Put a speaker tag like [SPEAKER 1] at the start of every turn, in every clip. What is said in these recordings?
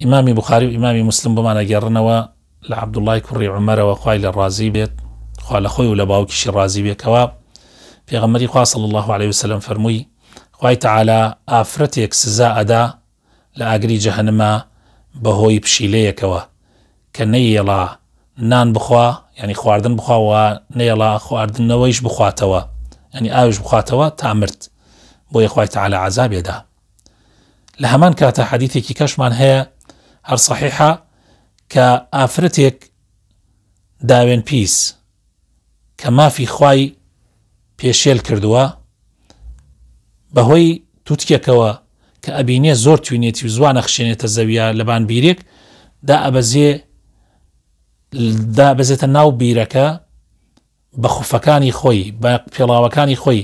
[SPEAKER 1] ئیمامی بوخاری و ئیمامی موسلم بۆمان ئەگێڕنەوە لە عەبدوڵڵای کوڕی عومەرەوە خوای لێ ڕازی بێت، خوا لە خۆی و لە باوکیشی ڕازی بێ کەوا پێغەمبەری خوا صلی اللە علیە وسلم فەرمووی خوای تەعالا ئافرەتێک سزا ئەدا لە ئاگری جەهەنما بەهۆی پشیلەیەکەوە کە نەیەڵا نان بخوا یعنی خواردن بخوا و نەیەڵا خواردنەوەیش بخواتەوە یعنی ئاویش بخواتەوە تا مرد بۆیە خوای تەعالا عەزابێ دا. لە هەمان کاتە حەدیثێکی کەشمان هەیە هەر صحیحە کە ئافرەتێک داوێن پیس کە مافی خوای پێشێل کردووە بەهۆی توتکێکەوە کە ئەبینێ زۆر توینێتی و زوانە خشێنێتە زەویە لەبان بیرێک دا ئەبەزێ دا بەزێتە ناو بیرەکە بە خوفەکانی خۆی، بە پێڵاوەکانی خۆی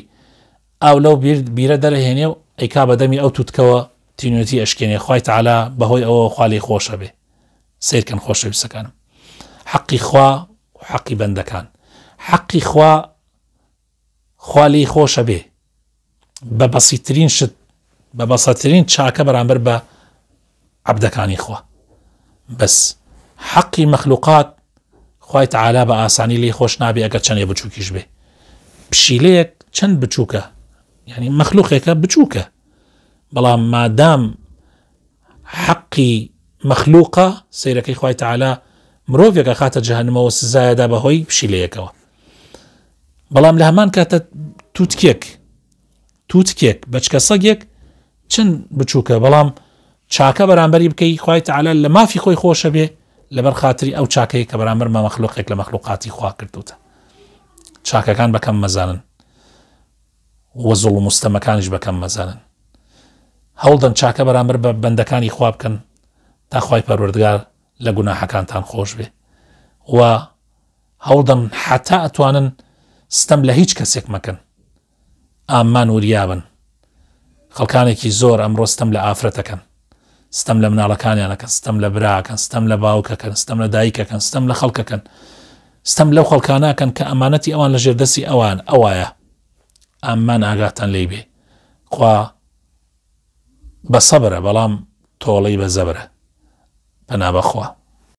[SPEAKER 1] ئاو لەو بیرە دەرەهێنێ و ئەیکا بە دەمی ئەو توتکەوە تینوێتی ئەشکێنێ، خوای تەعالا بەهۆی ئەوەوە خوا لێی خۆشە بێ. سەیرکەن خۆشەویستەکانم حەقی خوا و حەقی بەندەکان. حەقی خوا خوا لێی خۆشە بێ بە بەسیترین شت بە بەسەترین چاکە بەرامبەر بە عەبدەکانی خوا بەس حەقی مەخلوقات خوای تەعالا بە ئاسانی لێی خۆش نابێ ئەگەر چەندێ بچووکیش بێ پشیلەیەک چەند بچووکە یعنی مەخلوقێکە بچووکە بەڵام مادام حەقی مەخلوقە سەیرەکەی خوای تەعالا مرۆڤێک ئەخاتە جەهەنمەوە سزایەدا بەهۆی پشیلەیەکەوە بەڵام لە هەمان کاتە تووتکێک تووتکێک بەچکە سەگێک چەند بچووکە بەڵام چاکە بەرامبەری بکەی خوای تەعالا لە مافی خۆی خۆشە بێ لەبەر خاتری ئەو چاکەیە کە بەرامبەر بە مەخلوقێک لە مەخلوقاتی خوا کردوتە چاکەکان بەکەم مەزانن وە زوڵم و ستەمەکانیش بەکەم مەزانن هەوڵدەن چاکە بەرامبەر بە بەندەکانی خوا بکەن تا خوای پەروەردگار لە گوناحەکانتان خۆش بێ و هەوڵدەن حتا ئەتوانن ستەم لە هیچ کەسێک مەکەن ئامان وریابن خەڵکانێکی زۆر ئەمڕۆ ستەم لە ئافرەتەکەن ستەم لە مناڵەکانیانەکەن ستەم لە براکەن ستەم لە باوکەکەن ستەم لە دایکەکەن ستەم لە خەڵکەکەن ستەم لەو خەڵکانەکەن کە ئەمانەتی ئەوان لە ژێردەستی ئەوان ئەوایە ئامان ئاگاتان لێی بێ خوا بە سەبرە بەڵام تۆڵەی بە زەبرە پەنا بەخوا.